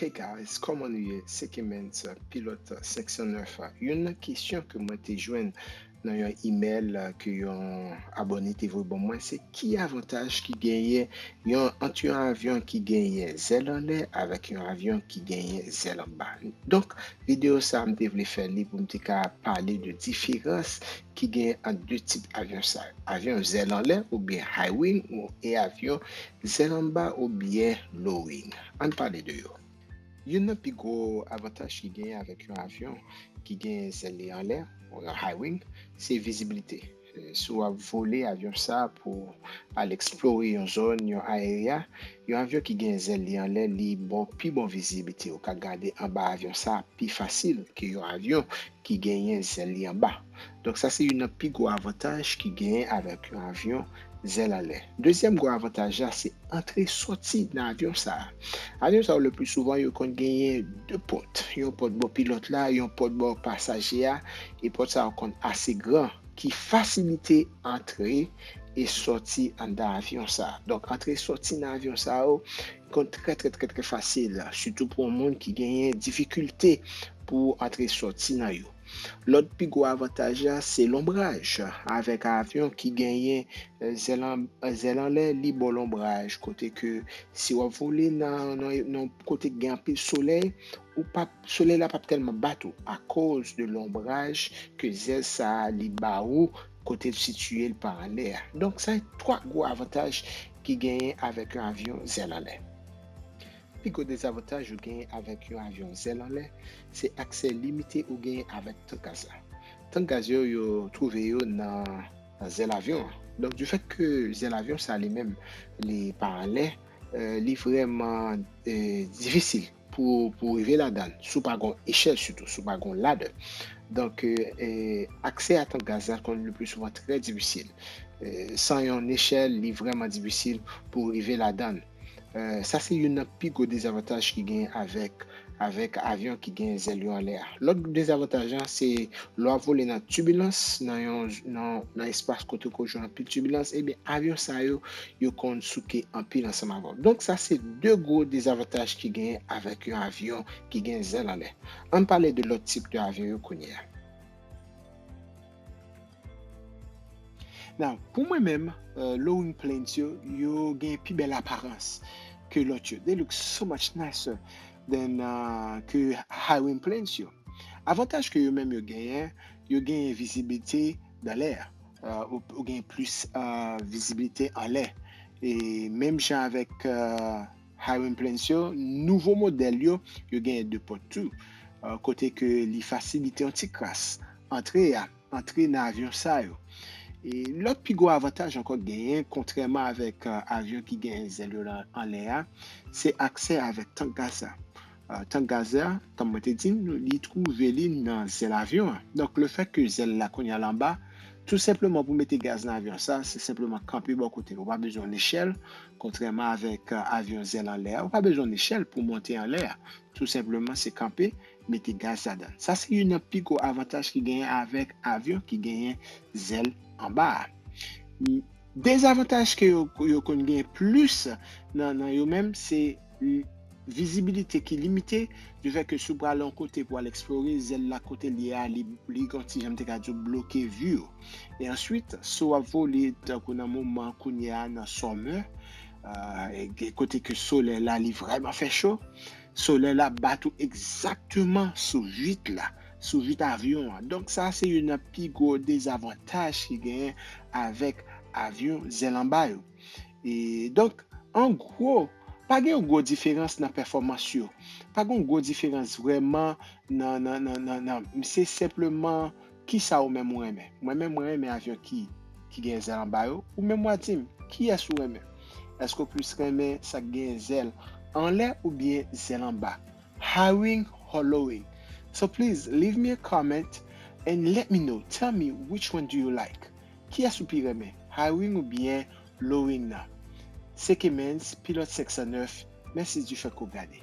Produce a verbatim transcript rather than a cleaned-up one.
Hey guys, kòman nou ye? Se Kemens, pilòt senk san nèf. Youn nan kesyon ke mwen te jwenn nan yon imèl ke yon abòne te voye ban mwen, se ki avantaj ki genyen yon, ant yon avyon ki genyen zèl anlè avèk yon avyon ki genyen zèl anba. Donk, videyo sa a, m te vle fè li pou m te ka pale de diferans ki genyen ant de tip avyon sa yo. Avyon zèl anlè oubyen high wing ou, e avyon zèl anba oubyen low wing. Ann pale de yo. Youn nan pi gwo avantaj ki genyen avèk yon avyon ki gen zèl li anlè, ou yon high wing, se vizibilite. Eh, si w ap vole avyon sa pou al eksplore yon zòn, yon area, yon avyon ki gen zèl li anlè, li ba w pi bon vizibilite. Ou ka gade anba avyon sa pi fasil ke yon avyon ki genyen zèl li anba. Donk, sa se youn nan pi gwo avantaj ki genyen avèk yon avyon zèl anlè. Dezyèm gwo avantaj la, se antre sòti nan avyon sa a. Avyon sa yo, le pli souvan, yo konn genyen de pòt. Yon pòt bò pilòt la, yon pòt bò pasaje a, e pòt sa yo konn ase gran, ki fasilite antre e sòti anndan avyon sa a. Donk, antre sòti nan avyon sa yo konn trè, trè, trè, trè fasil, sitou pou yon moun ki genyen difikilte pou antre sòti nan yo. Lòt pi gwo avantaj la, se lonbraj. Avèk avyon ki genyen, eh, zèl an-, zèl anlè, li ba w lonbraj, kote ke si w ap vole nan, nan, nan kote ki gen anpil solèy, ou p ap, solèy la p ap tèlman bat ou akoz de lonbraj ke zèl sa a li ba ou kote l sitiye l pa anlè a. Donk, sa se twa gwo avantaj ki genyen avèk yon avyon zèl anlè. Pi gwo dezavantaj ou genyen avèk yon avyon zèl anlè, se aksè limite ou genyen avèk tank gaz la. Tank gaz yo, yo twouve yo nan, nan zèl avyon an. Donk, du fait ke zèl avyon sa li menm, li pa anlè, eh, li vrèman, eh, difisil pou, pou rive ladan l, si w pa gon echèl sitou, si w pa gon ladder. Donk, eh, eh, aksè a tank gaz la konn le pli souvan trè difisil. Eh, san yon echèl, li vrèman difisil pou rive ladan l. Eh, sa se youn nan pi gwo dezavantaj ki genyen avèk, avèk avyon ki gen zèl yo anlè a. Lòt dezavantaj lan, se lè w ap vole nan tibilans, nan yon, nan, nan espas kote ke w jwenn anpil tibilans, ebyen, avyon sa yo, yo konn souke anpil ansanm avè w. Donk, sa se de gwo dezavantaj ki genyen avèk yon avyon ki gen zèl anlè. Ann pale de lòt tip de avyon yo kounye a. Now, pou mwen menm, eh, low wing planes yo, yo gen pi bèl aparans ke lòt yo. They look so much nicer than, uh, ke high wing planes yo. Avantaj ke yo menm yo genyen, yo genyen vizibilite dans l'air. Uh, ou, ou gen plis, uh, vizibilite anlè. E menm jan avèk, uh, high wing planes yo, nouvo modèl yo, yo genyen de pòt tou. Uh, kote ke li fasilite yon ti kras antre a, antre nan avyon sa yo. E lòt pi gwo avantaj ankò genyen, kontrèman avèk, uh, avyon ki genyen zèl yo la anlè a, se aksè avèk tank gaz la. Uh, tank gaz la, tank mwen te di n, li twouve li nan zèl avyon an. Donk, le fait ke zèl la kounye a l anba, tou senpleman pou mete gaz nan avyon sa, se senpleman kanpe bò kote l. Ou pa bezwen yon echèl, kontrèman avèk, uh, avyon zèl anlè a, ou pa bezwen yon echèl pou monte anlè a. Tou senpleman, se kanpe, mete gaz ladan l. Sa se youn nan pi gwo avantaj ki genyen avèk avyon ki genyen zèl anba a. Dezavantaj ke yo, yo konn gen plis nan, nan yo menm, se l-, vizibilite ki limite, du fait ke si w prale yon kote pou al eksplore, zèl la kote l ye a, li, li gon ti, jan m te ka di w, bloke vi w. E answit, si w ap vole, tankou nan moman kounye a, nan summer, euh, e gen kote ke solèy la, li vrèman fè cho, solèy la bat ou egzakteman sou vit la, sou vit avyon an. Donk, sa se youn nan pi gwo dezavantaj ki genyen avèk avyon zèl anba yo. E donk, an gwo, pa gen yon gwo diferans nan pèfòmans yo. Pa gen yon gwo diferans vrèman nan, nan, nan, nan, nan. Se senpleman kisa ou menm ou renmen. Mwen menm, mwen renmen avyon ki, ki gen zèl anba yo. Ou menm w a di m, kiyès ou renmen? Èske w plis renmen sa k gen zèl anlè oubyen zèl anba? High wing or low wing? So please leave me a comment and let me know. Tell me, which one do you like? Kiyès ou pi renmen? High wing oubyen low wing nan? Se Kemens, pilòt senk san nèf. Mèsi du fait ke w gade.